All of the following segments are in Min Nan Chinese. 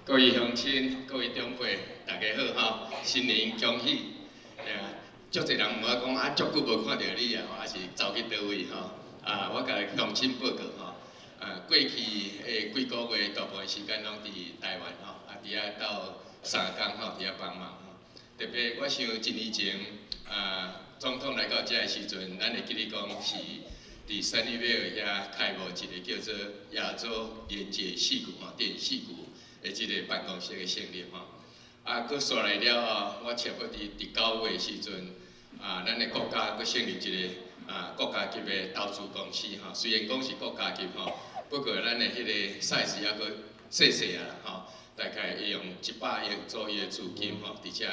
各位鄉親、各位長輩，大家好吼！新年恭喜！足濟人問我講啊，足久無看著你啊，抑是走去佗位吼？啊，我共鄉親報告吼，啊，過去的幾個月大部分時間攏佇台灣吼，啊，佇遐鬥相共吼，佇遐幫忙吼。特別我想一年前啊，總統來到遮的時陣，咱會記得講是佇 Sunnyvale 遐開幕一個叫做亞洲連結矽谷吼，電矽谷的這個辦公室的成立吼。啊，閣煞來了後，我差不多佇9月的時陣，啊，咱的國家閣成立一個啊國家級的投資公司吼。雖然講是國家級吼，不過咱的彼個 size 猶閣細細仔啦吼，大概會用100億左右的資金吼，佇遮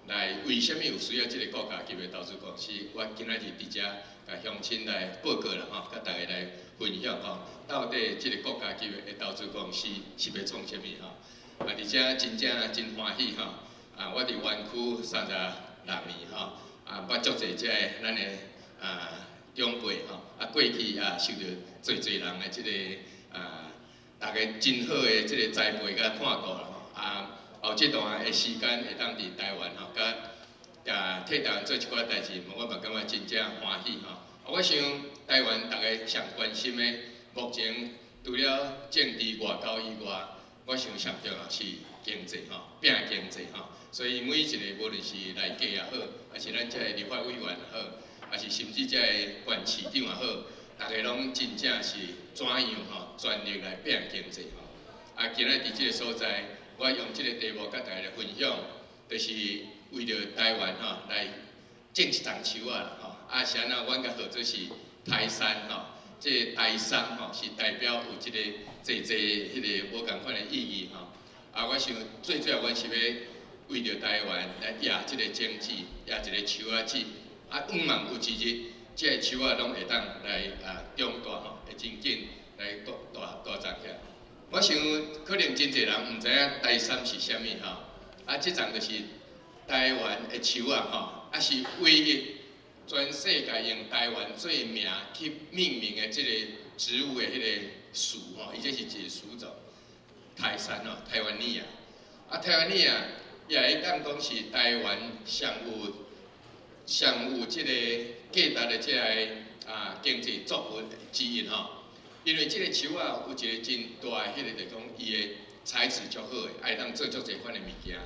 來為啥物有需要這個國家級的投資公司？我今仔日佇遮共鄉親來報告啦吼，佮大家來分享講，到底這個國家級的投資公司是欲創啥物吼？啊，佇遮真正真歡喜吼！啊，我佇灣區36年吼，啊，捌足濟這個咱的啊長輩吼，啊過去也受著濟濟人的這個啊，大家真好的這個栽培佮看顧啦吼，啊，後這段的時間會當佇台灣吼，佮啊替台灣做一寡代誌，我嘛感覺真正歡喜吼。啊，我想台灣大家上關心的，目前除了政治外交以外，我想上重要是經濟吼，拼經濟吼。所以每一個無論是內閣也好，抑是咱這個立法委員也好，抑是甚至這個縣市長也好，大家攏真正是怎樣吼，全力來拼經濟吼。啊，今仔佇這個所在，我用這個題目佮大家來分享，就是為著台灣吼來種一叢樹仔啦吼。啊，是按怎？阮共號做是台杉吼。這個台杉吼是代表有這個濟濟彼個無仝款的意義吼。啊，我想最主要，阮是欲為著台灣來掖這個種子，掖一個樹仔子。啊，向望有一日，這個樹仔攏會當來啊長大吼，會真緊來大大大叢起來。我想可能真濟人毋知影台杉是啥物吼。啊，這叢就是台灣的樹仔吼，啊是唯一全世界用台灣做名去命名的這個植物的彼個樹吼，伊這是一個樹種，台杉吼，台灣李仔。啊，台灣李仔也會當講是台灣上有這個價值的這個啊經濟作物之一吼。因為這個樹仔有一個真大的彼個，就講伊的材質足好的，會當做足濟款的物件。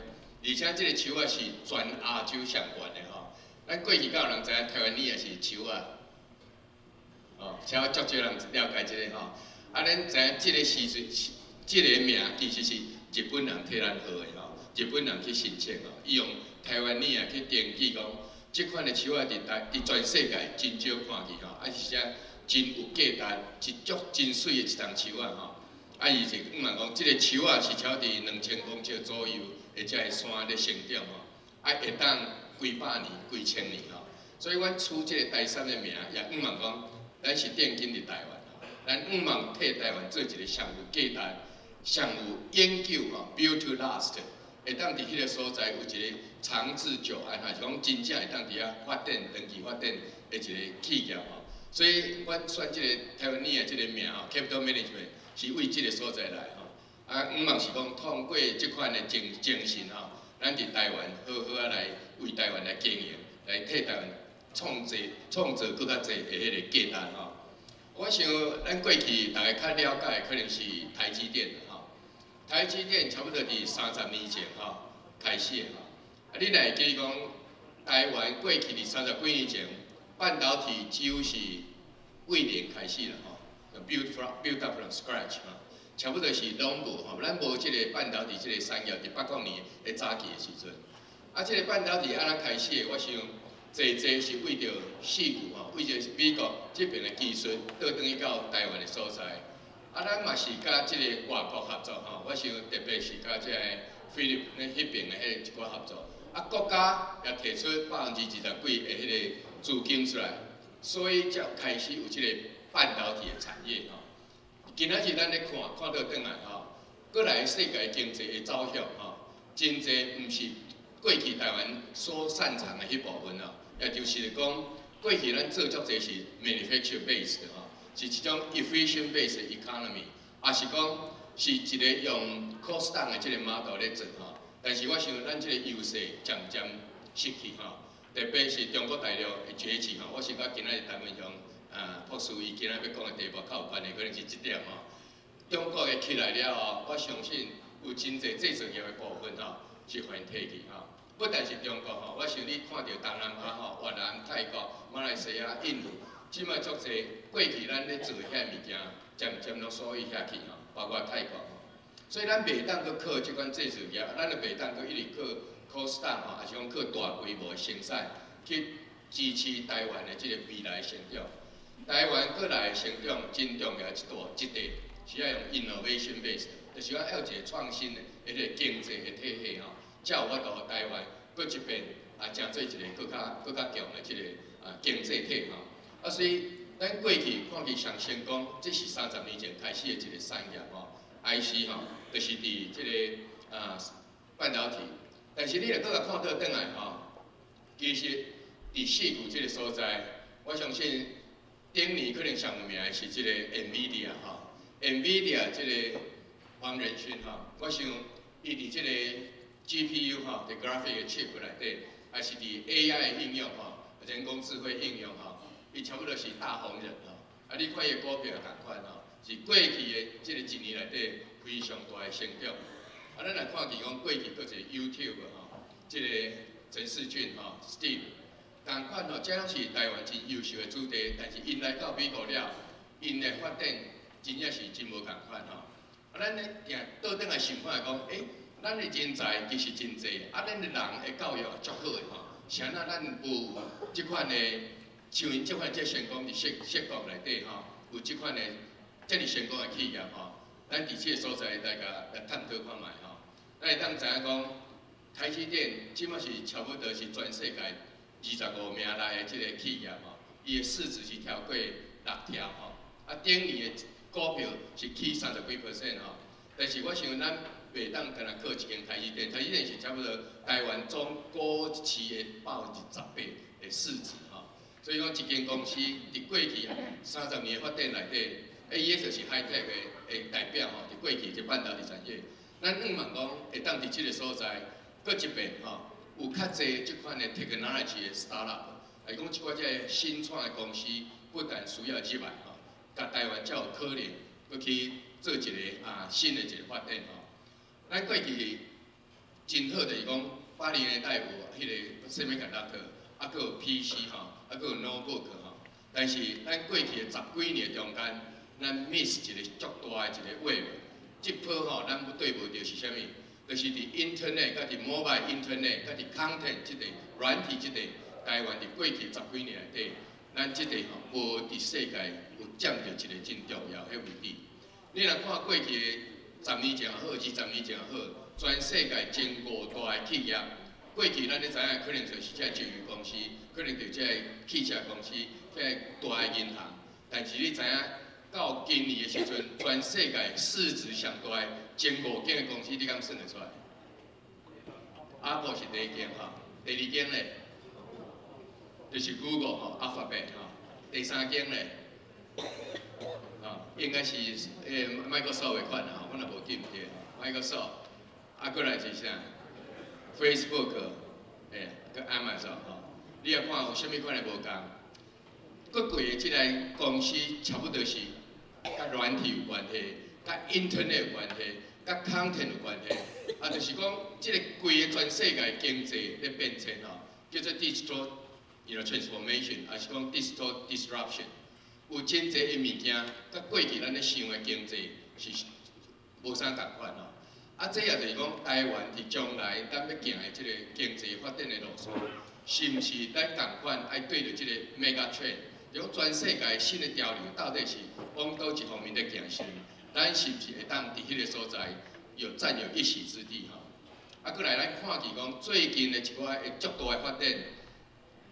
而且這個樹仔是全亞洲上懸的吼。咱過去敢有人知影台灣李仔是樹仔？哦，才足少人了解這個吼。啊，咱知影這個時陣，這個名其實是日本人替咱號的吼。日本人去申請吼，伊用台灣李仔去登記講，這款的樹仔佇全世界真少看見吼，啊是啥真有價值，一足真媠的一叢樹仔吼。啊，伊是向望講，這個樹仔是超佇2000公尺左右的這个山咧生長吼，啊會當幾百年、幾千年吼。所以阮取這個台杉的名，也向望講，咱是奠基佇台灣吼，咱向望替台灣做一個上有價值、上有永久吼，build to last，會當佇彼個所在有一個長治久安，還是講真正會當佇遐發展、長期發展的一個企業吼。所以，阮選這個台灣李仔這個名吼，Capital Management 是為這個所在來吼。啊，向望是講通過這款的精神吼，咱佇台灣好好仔來為台灣來經營，來替台灣創造閣較濟的彼個價值吼。我想咱過去大家較了解，可能是台積電吼。台積電差不多佇30年前吼開始的吼。啊，你若會記講，台灣過去佇30幾年前，半導體幾乎是為零開始啦吼，build up from scratch 吼，差不多是攏無吼，咱無這個半導體這個產業佇80年的早期的時陣。啊，這個半導體按怎開始的？我想濟濟是為著矽谷吼，為著美國這邊的技術倒轉去到台灣的所在。啊，咱嘛是佮這個外國合作吼，我想特別是佮這個菲律賓彼邊的彼一寡合作。啊，國家也提出20%幾的彼個資金出來，所以才開始有這個半導體的產業吼。今仔日咱咧看，看倒轉來吼，過來世界經濟的走向吼，真濟毋是過去台灣所擅長的彼部分哦，也就是講，過去咱做足濟是 manufacture based 吼，是一種 efficient based economy，抑是講是一个用 cost down 的這個 model 咧做吼。但是我想咱這個優勢漸漸失去吼，特別是中國大陸的崛起吼。我想佮今仔日陳文雄博士伊今仔欲講的題目較有關係，可能是這點吼。中國的起來了後，我相信有真濟製造業的部分吼是予𪜶提去吼。不但是中國吼，我想你看著東南亞吼、越南、泰國、馬來西亞、印度，這擺足濟過去咱咧做遐物件，漸漸攏屬於遐去吼，包括泰國吼。所以咱袂當閣靠這款製造業，咱就袂當閣一直靠 cost down 吼，抑是講靠大規模的生產去支持台灣的這個未來成長。台灣過來的成長真重要一大一塊，是愛用 innovation based，就是講愛有一個創新的彼個經濟的體系吼，才有法度予台灣閣一遍啊，成做一個閣較強的這個經濟體吼。啊，所以咱過去看見上成功，這是30年前開始的一個產業吼，IC 吼，就是佇這個半導體。但是你若閣共看倒轉來吼，其實佇矽谷這個所在，我相信頂年可能上有名的是這個 NVIDIA 吼，NVIDIA 這個黃仁勳吼，我想伊佇這個 GPU 吼，佇 graphic 的 chip 內底，還是佇 AI 的應用吼，人工智慧應用吼，伊差不多是大紅人吼。啊，你看伊的股票仝款吼，是過去的這個一年內底非常大的成長。啊，咱來看見講過去閣一個 YouTube 吼，這個陳士駿吼，Steve，仝款吼，這攏是台灣真優秀的子弟，但是𪜶來到美國了，𪜶的發展真正是真無仝款吼。啊，咱咧定倒轉來想看來講，欸，咱的人才其實真濟，啊，咱的人的教育也足好的吼，啥那咱無有這款的，像𪜶這款這成功佇矽谷內底吼，有這款的遮爾成功的企業吼，咱佇這個所在來共來探討看覓吼。咱會當知影講，台積電這馬是差不多是全世界25名內的這個企業吼，伊的市值是超過6兆吼，啊，頂年的股票是起30幾 percent 吼，但是我想咱袂當干焦靠一間台積電，台積電是差不多台灣總股市的18%的市值吼，所以講一間公司佇過去30年的發展內底，欸，伊就是 high tech 的代表吼，佇過去這半導體產業，咱向望講會當佇這個所在，閣一遍吼，有較濟這款的 technology 的 startup，來講這款這個新創的公司，不但需要入來吼，共台灣才有可能閣去做一個新的一個發展吼。咱過去真好，就是講80年代有彼個 semiconductor，啊，閣有 PC 吼，啊，閣有 notebook 吼。但是咱過去的十幾年中間，咱 miss 一個足大的一個 wave。這波吼，咱對無著是啥物？就是佇 internet、佮佇 mobile internet、佮佇 content 這個軟體這個，台灣佇過去十幾年內底，咱這個吼無佇世界有佔著一個真重要的位置。你若看過去的十年前也好，20年前也好，全世界前五大的企業，過去咱咧知影，可能就是這石油公司，可能就這汽車公司，這大的銀行。但是你知影，到今年的時陣，全世界市值上大的前五間的公司，你敢算會出來？Apple 是第一間吼，第二間咧，就是 Google 吼，Alphabet 吼，第三間咧，應該是Microsoft 的款吼，我若無記毋對，Microsoft，啊，過來是啥？Facebook，欸，佮 Amazon 吼，你若看有啥物款的無仝？閣幾个這个公司差不多是佮軟體有關係，佮 Internet 有關係，佮 content 有關係，啊，就是講這個規个全世界經濟咧變遷吼，叫做 digital transformation，抑是講 digital disruption，有真濟的物件，佮過去咱咧想的經濟是無啥仝款吼。啊，這也就是講，台灣佇將來咱欲行的這個經濟發展的路數，是毋是咱仝款愛對著這個 mega trend？就講全世界新的潮流到底是往佗一方面咧行時，咱是毋是會當佇彼個所在有佔有一席之地吼？啊，閣來咱看見講最近的一寡會足大的發展，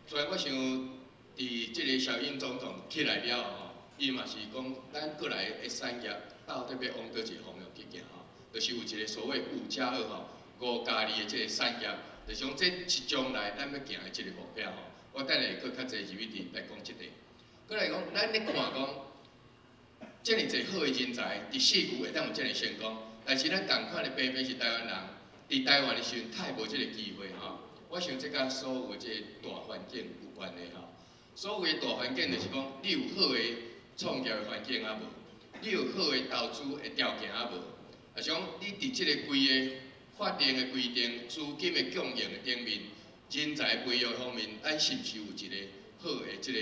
雖然我想佇這個小英總統起來了後吼，伊嘛是講咱過來的產業到底欲往佗一個方向去行吼，就是有一個所謂5+2吼，5加2的這個產業，就是講這是將來咱欲行的這個目標吼。我等下會閣較濟入去佇來講這個。閣來講，咱咧看講，遮爾濟好的人才，佇矽谷會當有遮爾成功，但是咱仝款的平平是台灣人，佇台灣的時陣太無這个機會吼。我想這佮所有的這个大環境有關係吼。所謂的大環境就是講，你有好的創業的環境抑無？你有好的投資的條件抑無？啊，像你佇這个規個法令的規定、資金的供應的頂面、人才培育方面，咱是毋是有一個好的這个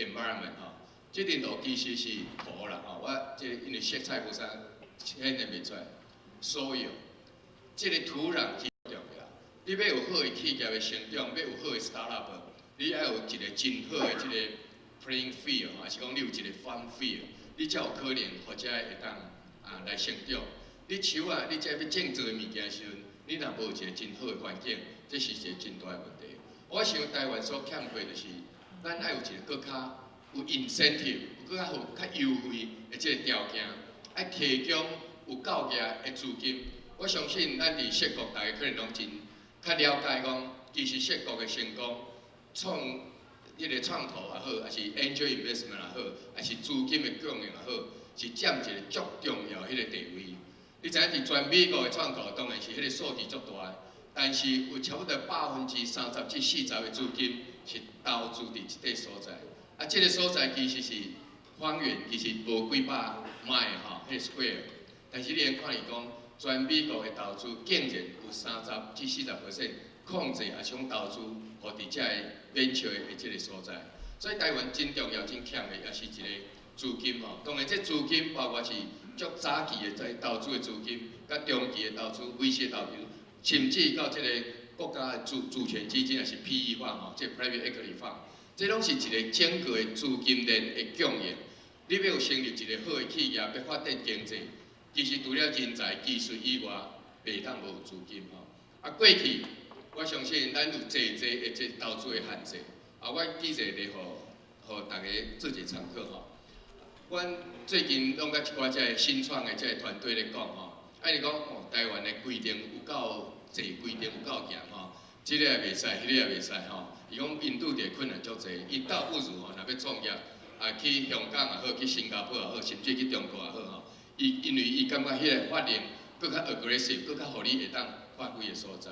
environment 吼？這張圖其實是圖啦吼，我這個因為色彩無啥顯現袂出來。所有這个土壤真重要。你欲有好的企業的成長，欲有好的 startup，你愛有一個真好的這个 playing field，還是講你有一個 fun field，你才有可能予遮會當啊來成長。你樹仔，你這欲種做的物件時陣，你若無一個真好的環境，這是一個真大的問題。我想台灣所欠缺就是，咱愛有一個閣較有 incentive，有閣較好、較優惠的這個條件，愛提供有夠額的資金。我相信咱佇矽谷，大家可能攏真較了解講，其實矽谷的成功，創彼个創投也好，還是 angel investment 也好，還是資金的供應也好，是佔一個足重要彼個地位。你知影佇全美國的創投當然是彼个數字足大的，但是有差不多30%至40%的資金是投資佇這塊所在。啊，這个所在其實是方圓其實無幾百邁吼，彼个 square。但是你會看伊講，全美國的投資竟然有30至40% 控制抑是講投資，予佇遮個 venture 的這个所在。所以台灣真重要、真欠的，也是一個資金吼。當然，這資金包括是足早期的在投資的資金，佮中期的投資、VC 的投資，甚至到這个國家的主權基金，抑是 PE fund 吼，這 private equity fund，這攏是一個整個的資金鏈的供應。你欲有成立一個好的企業，欲發展經濟，其實除了人才、技術以外，袂當無資金吼。啊，過去我相信咱有濟濟的這投資的限制。啊，我舉一個例，予大家做一個參考吼。阮最近攏佮一寡這个新創的這个團隊咧講吼，啊伊講哦，台灣的規定有夠濟，規定有夠嚴吼，這个也袂使，彼个也袂使吼。伊講𪜶拄著困難足濟，伊倒不如吼，若欲創業，啊去香港也好，去新加坡也好，甚至去中國也好吼。伊因為伊感覺彼个法令閣較 aggressive，閣較予你會當發揮的所在。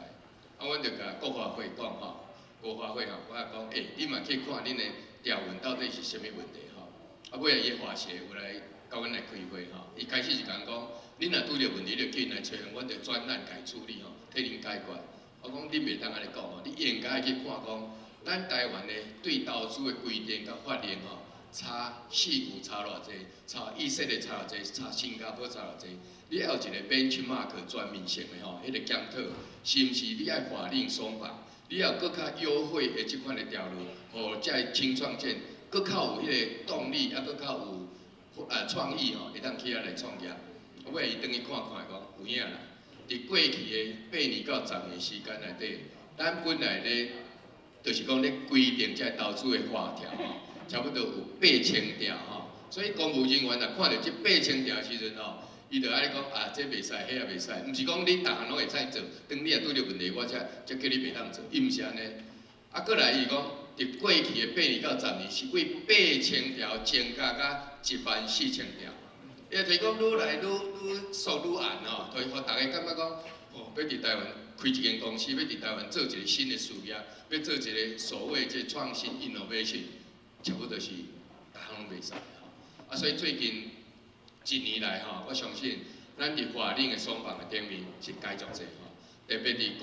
啊，阮就共國發會講吼，國發會吼，我講，欸，你嘛去看恁的條文到底是啥物問題吼。啊，尾仔伊華協有來共阮來開會吼，伊開始是共阮講，恁若拄著問題，你就叫𪜶來揣阮，阮就專案共伊處理吼，替恁解決。我講恁袂當按呢講吼，你應該愛去看講，咱台灣的對投資的規定佮法令吼，差矽谷差偌濟，差以色列差偌濟，差新加坡差偌濟。你愛有一個 benchmark 全面性的吼，彼個檢討，是毋是你愛法令鬆綁？你要閣較優惠的這款的條例，予這个青創者閣較有彼個動力，抑閣較有創意吼，會當去遐來創業。尾伊轉去看看，講有影啦。佇過去的8年到10年時間內底，咱本來咧，就是講咧規定這投資的法條吼，差不多有8000條吼。所以公務人員若看著這八千條的時陣吼，伊就愛講啊，這袂使，彼也袂使，毋是講你逐項攏會使做，當你若拄著問題，我才才叫你袂當做，伊毋是按呢。啊，閣來伊講，佇過去的八年到十年，是對八千條增加到14,000條。伊就是講愈來愈愈速愈嚴吼，就是予大家感覺講，哦，欲佇台灣開一間公司，欲佇台灣做一個新的事業，欲做一個所謂這創新 innovation，差不多是逐項攏袂使吼。啊，所以最近一年來吼，我相信咱佇法令的鬆綁的頂面是改足濟吼，特別佇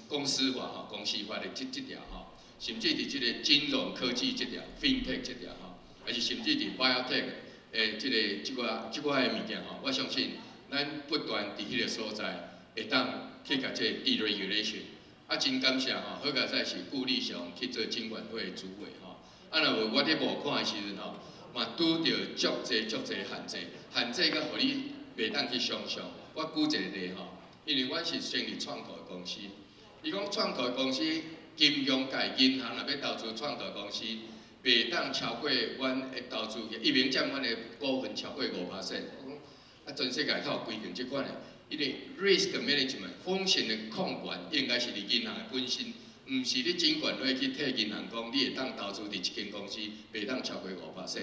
公司法吼、公司法的這條吼，甚至佇這個金融科技這條 FinTech 這條吼，還是甚至佇 Biotech 的這個這寡的物件吼，我相信咱不斷佇彼個所在會當去共這個 deregulation。啊，真感謝吼，好佳哉是顧立雄去做金管會的主委吼。啊，若無我咧募款的時陣吼，嘛拄著足濟足濟限制，限制到予你袂當去想象。我舉一個例吼，因為阮是成立創投的公司，伊講創投的公司，金融界銀行若欲投資創投公司，袂當超過阮的投資，伊免佔阮的股份超過5%。我講啊，全世界較有規定這款的，因為 risk management 風險的控管應該是佇銀行的本身，毋是你金管會去替銀行講，你會當投資佇這間公司，袂當超過5%。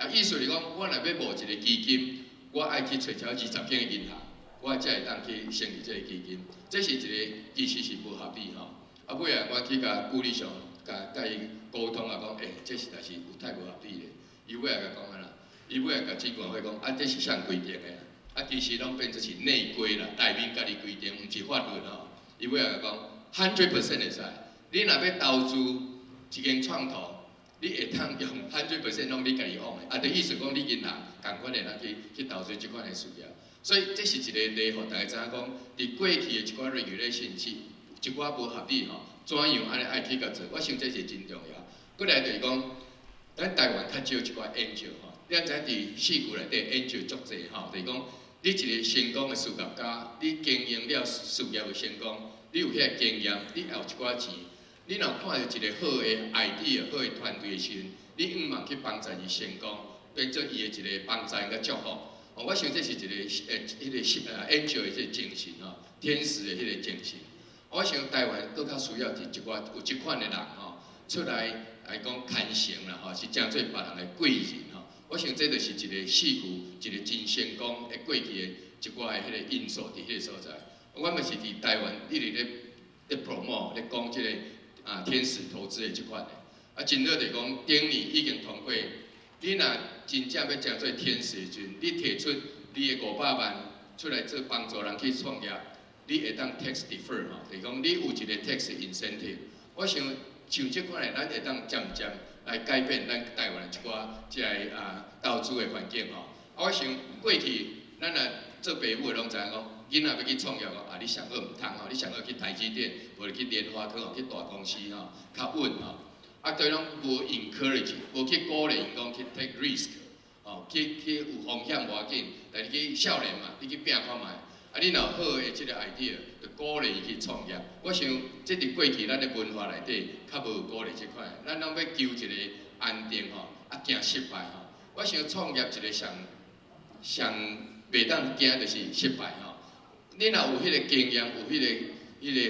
啊，意思是講，我若欲募一個基金，我愛去揣超20間的銀行，我才會當去成立這個基金。這是一個其實是無合理吼。啊，尾仔我去共顧理上，共伊溝通啊，講，欸，這實在是有太無合理咧。伊尾仔共講按怎？伊尾仔共金管會講，啊，這是啥規定的？啊，其實攏變做是內規啦，內面家己規定，毋是法律吼。伊尾仔共講，100% 會使。你若欲投資一間創投，你會當用 100% 攏你家己放的，啊，就意思講你銀行仝款會當去投資這款的事業。所以這是一個例，予大家知影講，佇過去的一寡 regulation 是一寡無合理吼，怎樣按呢愛去共做？我想這是真重要。閣來就是講，咱台灣較少一寡 angel 吼，你知佇矽谷內底 angel 足濟吼，就是講你一個成功的事業家，你經營了事業有成功，你有彼個經驗，你也有一寡錢。你若看著一個好的 idea、好的團隊的時陣，你向望去幫助伊成功，變做伊的一個幫助佮祝福。哦，我想這是一個彼個 angel 的這個精神吼，天使的彼個精神。我想台灣閣較需要是一寡有這款的人吼，出來來講牽成啦吼，是成做別人的貴人吼。我想這就是一個矽谷一個真成功的過去的一寡的彼個因素佇彼個所在。我嘛是佇台灣一直咧 promote 咧講這個啊，天使投資的這款的，啊，真好就是講，頂年已經通過。你若真正欲成做天使的時陣，你提出你的500萬出來做幫助人去創業，你會當 tax defer 吼，就是講你有一個 tax incentive。我想像這款的，咱會當漸漸來改變咱台灣的一寡這个啊投資的環境吼。啊，我想過去咱若做爸母的攏知影講，囡仔欲去創業哦，啊，你上好毋通吼，你上好去台積電，無就去聯發科吼，去大公司吼，較穩吼。啊，對攏無 encourage，無去鼓勵𪜶講去 take risk，吼，去有風險無要緊，但是去少年嘛，你去拚看覓。啊，你若有好的這個 idea，就鼓勵伊去創業。我想，這佇過去咱的文化內底，較無鼓勵這款。咱攏欲求一個安定吼，啊，驚失敗吼。我想創業一個上上袂當驚就是失敗吼。你若有彼個經驗，有彼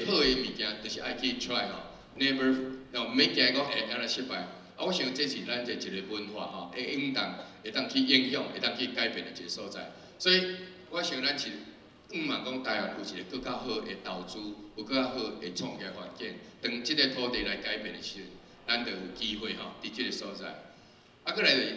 個好的物件，就是愛去 try 吼，never，毋免驚講會按怎失敗。啊，我想這是咱這一個文化吼，會應當會當去影響，會當去改變的一個所在。所以，我想咱是向望講台灣有一個閣較好的投資，有閣較好的創業環境。當這個土地來改變的時陣，咱就有機會吼，佇這個所在。啊，閣來就是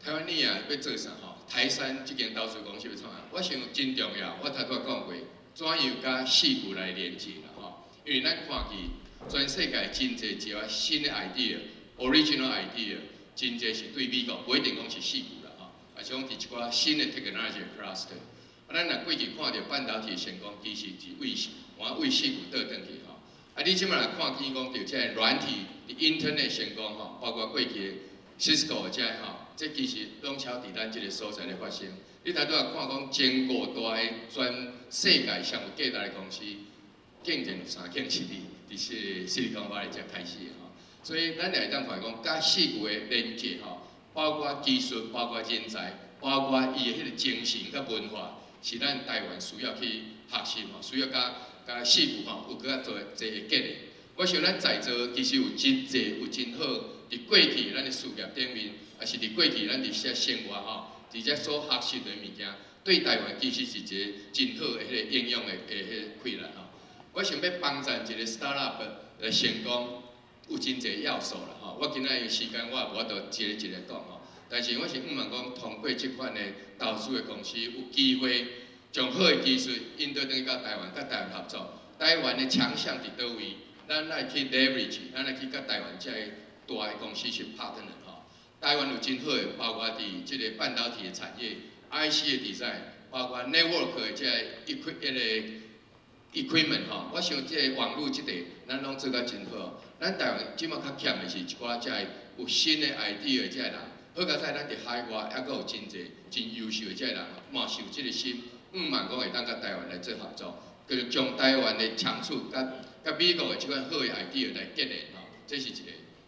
台灣你啊欲做啥吼？台杉這間投資公司欲創啥？我想真重要，我頭拄仔講過，怎樣佮矽谷來連接啦吼？因為咱看見全世界真濟一寡新的 idea，original idea，真濟是對美國，無一定講是矽谷啦吼，啊是講佇一寡新的 technology cluster。啊，咱若過去看著半導體的成功，其實是為往為矽谷倒轉去吼。啊，你這擺若看見講著這个軟體佇 Internet 成功吼，包括過去的 Cisco 這吼，這其實攏巧佇咱這個所在咧發生。你頭拄仔看講前五大的全世界上有價值的公司，竟然有三間是佇 Silicon Valley 才開始的吼。所以咱也會當看講，佮矽谷的連結吼，包括技術，包括人才，包括伊的彼個精神佮文化，是咱台灣需要去學習吼，需要佮矽谷吼有閣較濟濟的結連。我想咱在座其實有真濟有真好，佇過去咱的事業頂面，抑是佇過去咱佇這生活吼，佇遮所學習的物件，對台灣其實是一個真好的彼個應用的彼個氣力吼。我想欲幫助一個 startup 來成功，有真濟要素啦吼。我今仔日時間我也無法度一個一個講吼，但是我是向望講，通過這款的投資的公司，有機會將好的技術引導轉去到台灣，佮台灣合作。台灣的強項佇佗位？咱愛去 leverage，咱愛去佮台灣這个大的公司去 partner 吼。台灣有真好的，包括佇這個半導體的產業、IC 的 design，包括 network 的這个 equipment 吼。我想這个網路這塊，咱攏做甲真好。咱台灣這馬較欠的是一寡這个有新的 idea 的這个人。好佳哉，咱佇海外猶閣有真濟真優秀的這个人，嘛是有這個心，向望講會當佮台灣來做合作，就是將台灣的長處佮美國的這款好的 idea 來結連吼，這是一個。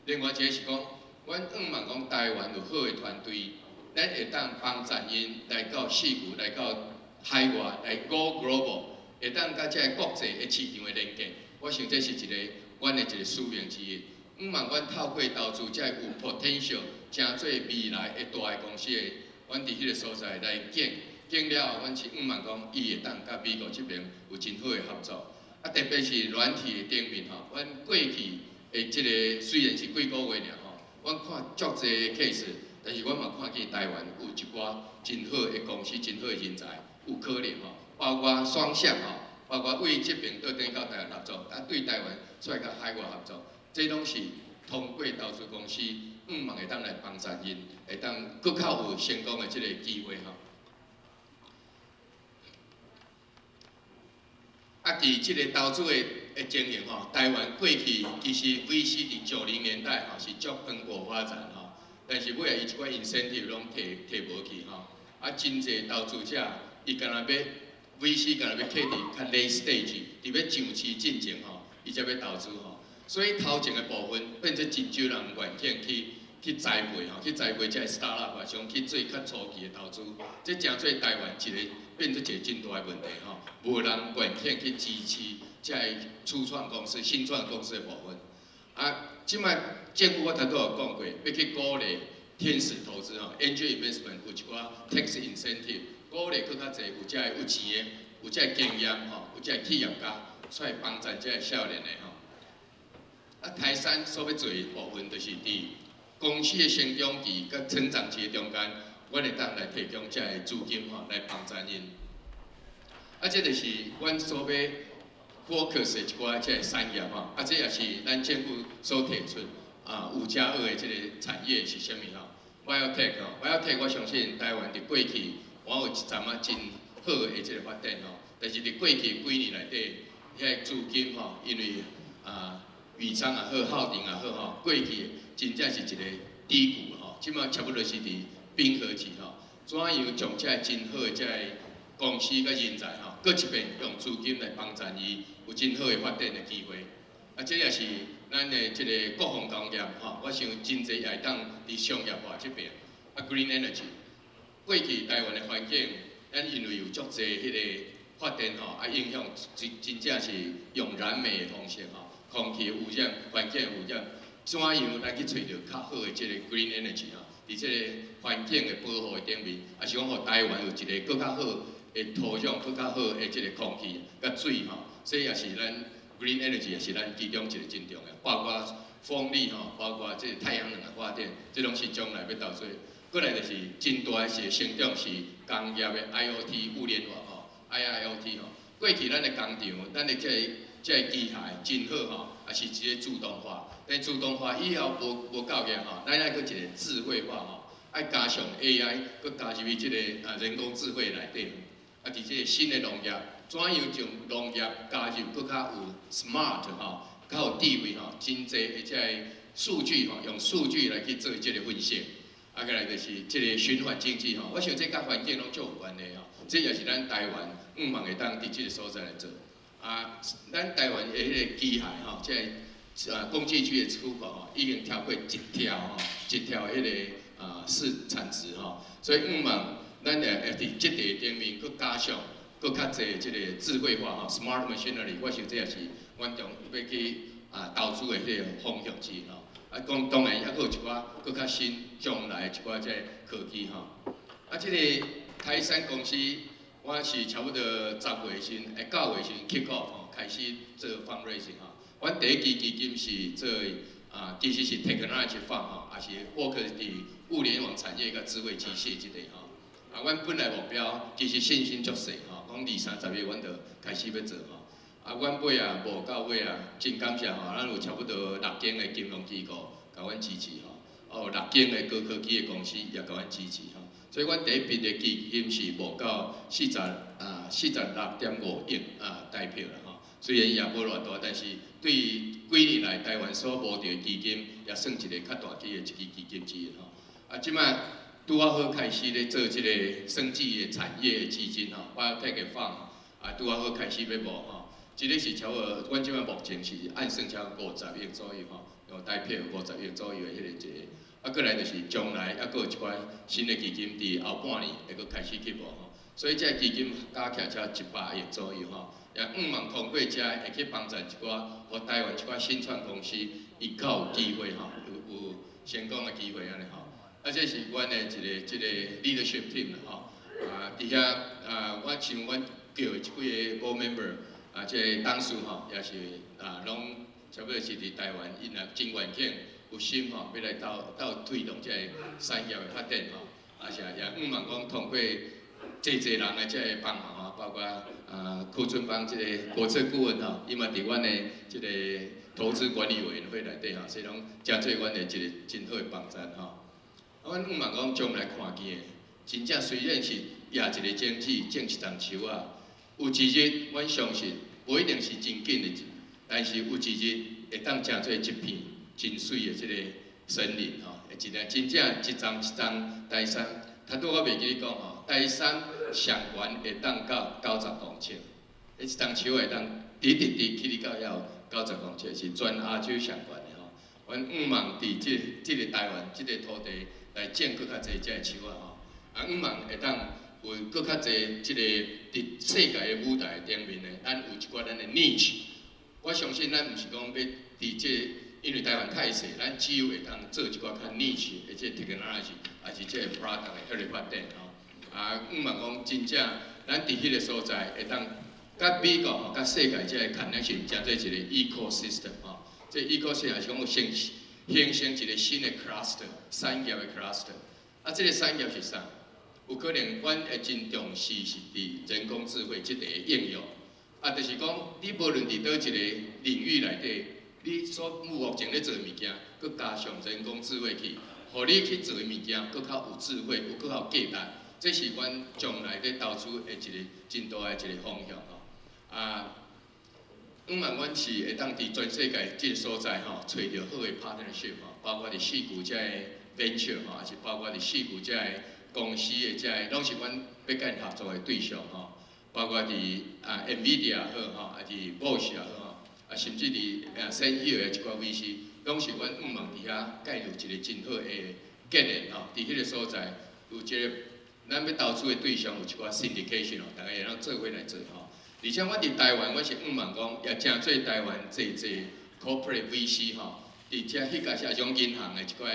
另外一個是講，阮向望講台灣有好的團隊，咱會當幫助𪜶來到矽谷，來到海外，來 go global，會當佮這个國際的市場的連結。我想這是一個阮的一個使命之一。向望阮透過投資這有 potential，成做未來會大的公司的，阮佇彼个所在來建，建了後，阮是向望講，伊會當佮美國這爿有真好的合作。啊，特別是軟體的頂面吼，阮過去的這个雖然是幾個月爾吼，阮看足濟 case，但是阮嘛看見台灣有一寡真好的公司、真好的人才，有可能吼，包括雙向吼，包括對這爿倒轉到台灣合作，啊對台灣出來佮海外合作，這攏是通過投資公司，向望會當來幫助𪜶，會當閣較有成功的這個機會吼。啊，佇這个投資的情形吼，台灣過去其實 VC 佇90年代吼是足蓬勃發展吼，但是尾仔伊一寡 incentive 攏提提無去吼，啊，真濟投資者伊敢若欲 VC 敢若欲客佇較 late stage，佇欲上市進前吼，伊才欲投資吼，所以頭前的部分變做真少人願意去栽培吼，去栽培這个 startup，想去做較初期的投資，這成做台灣一个變做一个真大的問題吼，無人願意去支持這个初創公司、新創公司的部分。啊，這擺政府我頭拄有講過，欲去鼓勵天使投資吼，angel investment 有一寡 tax incentive，鼓勵閣較濟有這个有錢的、有這个經驗吼、有這个企業家出來幫贊這个少年的吼。啊，台杉所欲做的部分，就是佇公司的成長期佮成長期的中間，阮會當來提供這個資金吼，來幫助𪜶。啊，這就是阮所欲 focus 的一寡這个產業吼。啊，這也是咱政府所提出啊，5+2的這个產業是啥物吼？Biotech 吼，Biotech 我相信台灣佇過去，我有一陣仔真好的這个發展吼。但是佇過去幾年內底，遐个資金吼，因為啊，宇昌也好，浩鼎也好吼，過去真正是一个低谷吼，這擺差不多是佇冰河期吼。怎樣將這个真好的這个公司佮人才吼，閣一遍用資金來幫助伊有真好的發展的機會。啊，這也是咱的這个國防工業吼，我想真濟也會當佇商業化這爿。啊，Green Energy，過去台灣的環境，咱因為有足濟彼个發電吼，啊影響真真正是用燃煤的方式吼，空氣污染、環境污染，怎樣來去揣著較好的這个 Green Energy 吼？佇這个環境的保護的頂面，也是講予台灣有一个閣較好的土壤、閣較好的這个空氣佮水吼，所以也是咱 Green Energy 也是咱其中一个真重要，包括風力吼，包括這个太陽能的發電，這攏是將來欲投資。過來就是真大的是成長是工業的 IoT 物聯網吼，IIoT 吼。過去咱的工廠，咱的這个這个機械真好吼，也是一个自動化。但自動化以後無無夠額吼，咱愛閣一個智慧化吼，愛加上 AI，閣加入去這个啊人工智慧內底。啊，佇這个新的農業，怎樣將農業加入閣較有 smart 吼，較有智慧吼，真濟的這个數據吼，用數據來去做這个分析。啊，過來就是這个循環經濟吼，我想這佮環境攏足有關係吼，這也是咱台灣向望會當佇這个所在來做。啊，咱台灣的彼個機械吼，這个啊工具機的出口吼，已經超過一兆吼，一兆彼个啊市產值吼，所以向望咱會會佇這塊頂面閣加上閣較濟這個智慧化吼，smart machinery，我想這也是阮中欲去啊投資的彼個方向之一吼。啊，講當然猶閣有一寡閣較新將來一寡這個科技吼。啊，這個台杉公司，我是差不多10月時，9月時 kick off 吼，開始做 fundraising 吼。阮第一支基金是做啊，其實是 technology fund 吼，也是 focus 佇物聯網產業佮智慧機械這個吼。啊，阮本來目標其實信心足細吼，講二三十億阮就開始欲做吼。啊，阮尾仔募到尾仔，真感謝吼，咱有差不多六間的金融機構共阮支持吼，哦，六間的高科技的公司也共阮支持吼。所以阮第一筆的基金是募到46.5億啊台票啦吼。雖然也無偌大，但是對幾年來台灣所募著的基金，也算一个較大支的一支基金之一吼。啊，這擺拄仔好開始咧做這个生技的產業的基金吼，Biotech Fund，啊，拄仔好開始欲募吼。這个是超過，阮這擺目前是按算超過50億左右吼，用台票50億左右的彼个一个。啊，過來就是將來猶閣有一寡新的基金佇後半年會閣開始去募吼，所以這个基金加起來才100億左右吼，也向望通過遮會去幫助一寡，予台灣一寡新創公司，伊較有機會吼，有成功的機會按呢吼。啊，這是阮的一個這個 leadership team 啦吼。啊，佇遐啊，我像阮叫的這幾個 board member 啊，這個董事吼，也是啊，攏差不多是佇台灣，𪜶也真願景有心吼，欲來鬥鬥推動這個產業的發展吼。啊，是也向望講通過濟濟人的這個幫忙吼，包括啊柯俊邦這個國策顧問吼，伊嘛佇阮的這個投資管理委員會內底吼，所以攏誠做阮的一個真好的幫贊吼。啊，阮向望講將來看見的，真正雖然是掖一個種子，種一叢樹仔，有一日阮相信，無一定是真緊的，但是有一日會當成做一片真媠的這個森林吼，會一個真正一叢一叢台杉，頭拄我袂記你講吼，台杉上懸會當到90公尺，彼一叢樹會當直直直起去到遐有九十公尺，是全亞洲上懸的吼。阮向望佇這個台灣這個土地來種閣較濟這个樹仔吼，啊，向望會當有閣較濟這個佇世界的舞台頂面呢，咱有一寡咱的 niche。我相信咱毋是講欲佇這個，因為台灣太細，咱只有會當做一寡較 niche 的這個 technology，抑是這個 product 的彼個發展吼。啊，向望講真正，咱佇彼個所在會當佮美國吼，佮世界這個 connection，成做一個 ecosystem 吼。這 ecosystem 也是講形形成一個新的 cluster，產業的 cluster。啊，這個產業是啥？有可能阮會真重視是佇人工智慧這個應用。啊，就是講，你無論佇佗一個領域內底，你所目前咧做的物件，閣加上人工智慧去，予你去做的物件，閣較有智慧，有閣較有價值。這是阮將來咧投資的一個真大的一個方向吼。啊，向望阮是會當佇全世界這個所在吼，揣著好的 partnership 吼，包括佇矽谷這个 venture 吼，抑是包括佇矽谷這個公司的這个，攏是阮欲佮𪜶合作的對象吼。包括佇啊 NVIDIA 也好吼，抑是 Bosch 也好吼，啊甚至佇啊新興的一寡 VC，攏是阮向望佇遐建立一個真好的結連吼。佇彼個所在有一個咱欲投資的對象有一寡 syndication 吼，逐家會當做伙來做吼。而且阮佇台灣，阮是向望講，也誠做台灣濟濟 corporate VC 吼，佇遮彼個是種銀行的一寡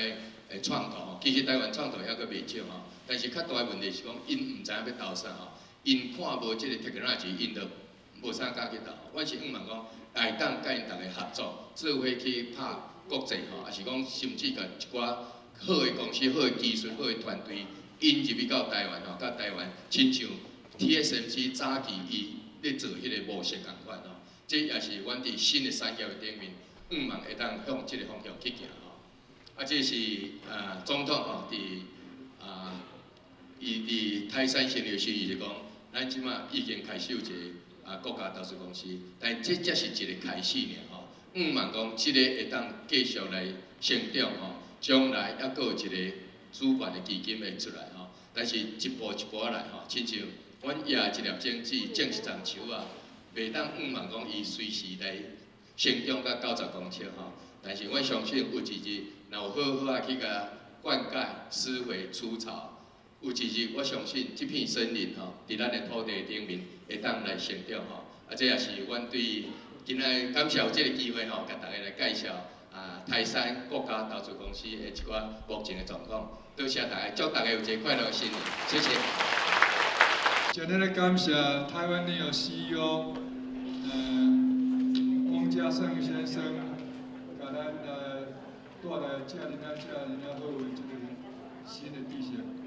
的創投吼。其實台灣創投猶閣袂少吼，但是較大的問題是講，𪜶毋知影欲投啥吼。𪜶看無這個 technology，𪜶就無啥敢去投。阮是向望講，會當佮𪜶逐家合作，做伙去拍國際吼，抑是講甚至共一寡好的公司、好的技術、好的團隊引入去到台灣吼，佮台灣親像 TSMC 早期伊咧做彼個模式仝款吼，這也是阮佇新的產業的頂面，向望會當向這個方向去行吼。啊，這是啊總統吼佇啊，伊佇台杉成立時，伊就講，咱這馬已經開始有一個啊國家投資公司，但這才是一個開始爾吼。向望講，這個會當繼續來成長吼，將來猶閣有一個主權的基金會出來吼。但是一步一步來吼，親像阮掖一粒種子，種一叢樹仔，袂當向望講伊隨時來成長到90公尺吼。但是阮相信有一日，若有好好仔去共灌溉、施肥、除草，有一日我相信這片森林吼，佇咱的土地頂面會當來成長吼。啊，這也是阮對今仔感謝有這個機會吼，共大家來介紹啊台杉國家投資公司的一寡目前的狀況。多謝大家，祝大家有一個快樂的新年，謝謝。簡單的感謝台灣 NEO CEO，翁家聖先生，共咱來帶來遮爾啊遮爾啊好的這個新的知識。